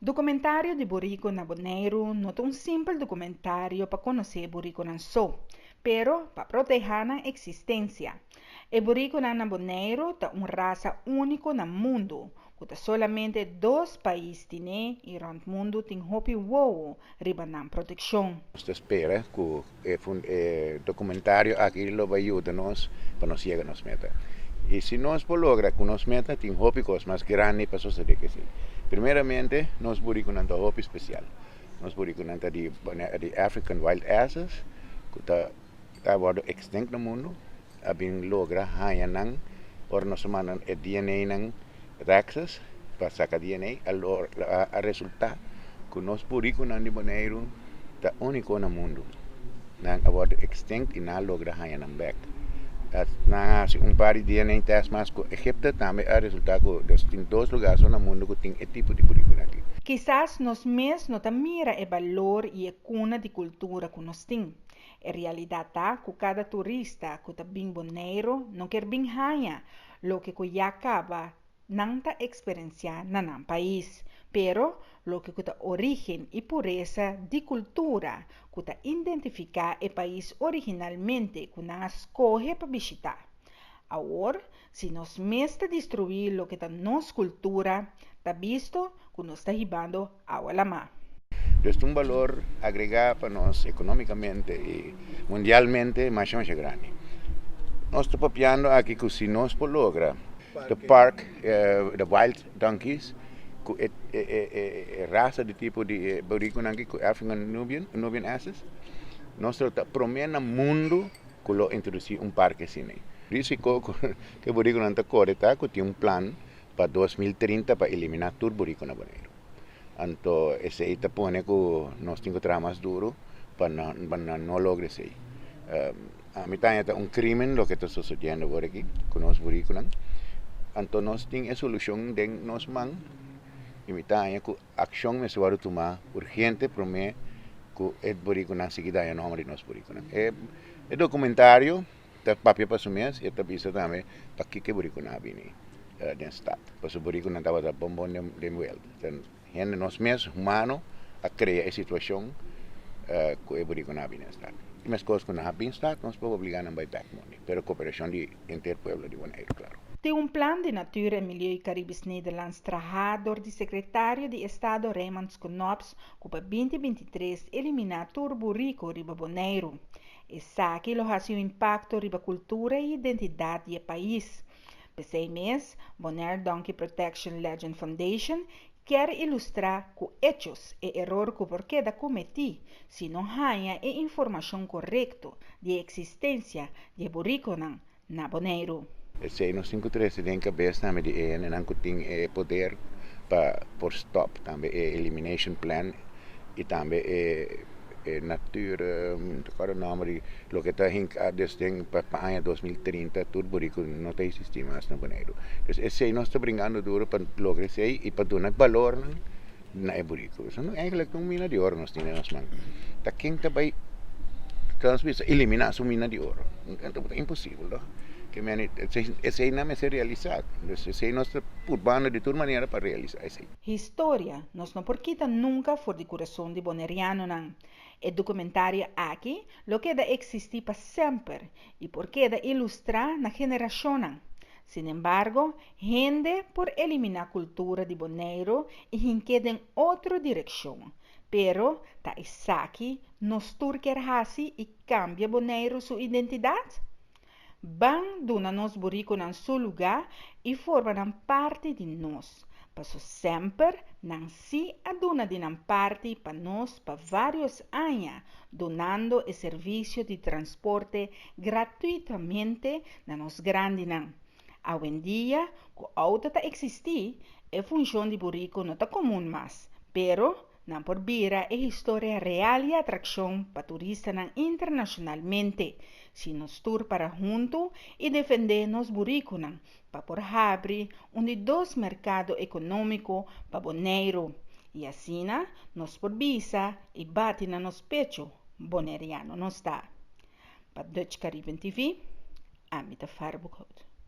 Dokumentario di Buriku na Boneiru no ta un simpel dokumentario pa konosé burikunan so, pero pa protehá nan eksistensia. E burikunan na Boneiru ta un rasa úniko na mundu, ku ta solamente dos pais tiné i rònt mundu tin hopi wowo riba nan protekshon. Nos ta spera ku e dokumentario aki lo bai yuda nos pa nos yega nos meta. I si nos por logra ku nos meta tin hopi kos mas grandi pa sosodé ku esei. Primeramente nos burikunan ta hopi spesial. Nos burikunan ta di di African Wild Asses ku ta ta wòrdu extinct na mundu. A bin logra haña nan ora nos a manda e DNA nan Texas pa saka DNA a a resulta ku nos burikunan di Boneiru ta úniko na mundu. Nan a wòrdu extinct i nan a logra haña nan bèk. Nan a hasi un par di DNA test mas ku Egipto tambe a resulta ku tin dos lugá so na mundu ku tin e tipo di burikunan aki. Kisas nos mes no ta mira e balor i e kuna di kultura ku nos tin. E realidat ta ku kada turista ku ta bin Boneiru no kier bin haña loke ku ya kaba nan ta eksperensiá na nan pais, pero loke ku ta orígen i puresa di kultura ku ta identifiká e pais originalmente ku nan a skohe pa bishitá. Awor, si nos mes ta destruí loke ta nos kultura, ta bisto ku nos ta hibando awa lamá. Dus ta un balor agregá pa nos ekonómikamente i mundialmente masha masha grandi. Nos ta papiando aki ku si nos por logra the park the wild donkeys ku e e rasa di tipo di burikunan aki ku African Nubian Nubian asses nos ta promé na mundu ku lo introdusí un parke asina. Risiko ku e burikunan ta kore ta ku tin un plan pa 2030 pa eliminá tur buriku na Boneiru. Anto esei ta pone ku nos tin ku traha mas duru pa pa nan no logra esei. Ami ta haña ta un krimen loke ta sosodiendo awor aki ku nos burikunan. Anto nos tin e solushon den nos man i mi ta haña ku akshon mester wòrdu tumá urgente promé ku e burikunan sigui daña nòmber di nos burikunan. E dokumentario ta papia pa su mes i e ta bisa tambe pakiko e burikunan a bini den stat. Pasobra burikunan tabata bon bon den buelta. Hende nos mes humano a krea e situashon ku e burikunan a bini den stat. I meskos ku nan a bin stat nos por obligá nan bai bèk mondi, pero koperashon di henter pueblo di Boneiru, klaro. Tin un plan di Natuur en Milieu Caribisch Nederlands trahá dor di Sekretario di Estado Raymond Knops ku pa 2023 eliminá tur buriku riba Boneiru. Esaki lo hasi un impakto riba kultura i identidat di e pais. P'esei mes, Bonaire Donkey Protection Legend Foundation kier ilustrá ku echos e eror ku por keda kometí si no haña e informashon korekto di e eksistensia di e burikonan na Boneiru. Esei nos tin ku trese den kabes tambe di e hendenan ku tin e poder pa por stòp tambe e elimination plan i tambe e e natuur mi no ta kòrda nòmber di loke ta hinká des den pa aña 2030 tur buriku no ta eksistí mas na Boneiru. Dus esei nos ta bringando duro pa logra esei i pa duna balornan na e buriku. So no eigenlijk un mina di oro nos tin den nos man. Ta ken ta bai nos bisa eliminá su mina di oro? Ta imposibel toch? Ke meni esei nan mester realisá. Dus esei nos ta purbando di tur manera pa realisá esei. Historia nos no por kita nunka for di kurason di bonerianonan. E dokumentario aki lo keda eksistí pa semper i por keda ilustrá na generashonnan. Sinembargo, hende por eliminá kultura di Boneiru i hink'é den otro direkshon. Pero ta esaki nos tur kier hasi i kambia Boneiru su identidat? Ban duna nos burikunan su lugá i forma nan parti di nos, paso semper nan sí a duna di nan parti pa nos pa vários aña, dunando e servisio di transporte gratuitamente na nos grandinan. Awendia ku outo ta eksistí, e funshon di buriku no ta komun mas, pero nan por bira e historia real i atrakshon pa turistanan internashonalmente, si nos tur para huntu i defendé nos burikunan pa por habri un di dos merkado ekonómiko pa Boneiru i asina nos por bisa i bati na nos pechu, Boneriano nos ta. Pa Dutch Caribbean TV, ami ta Farah Boekhout.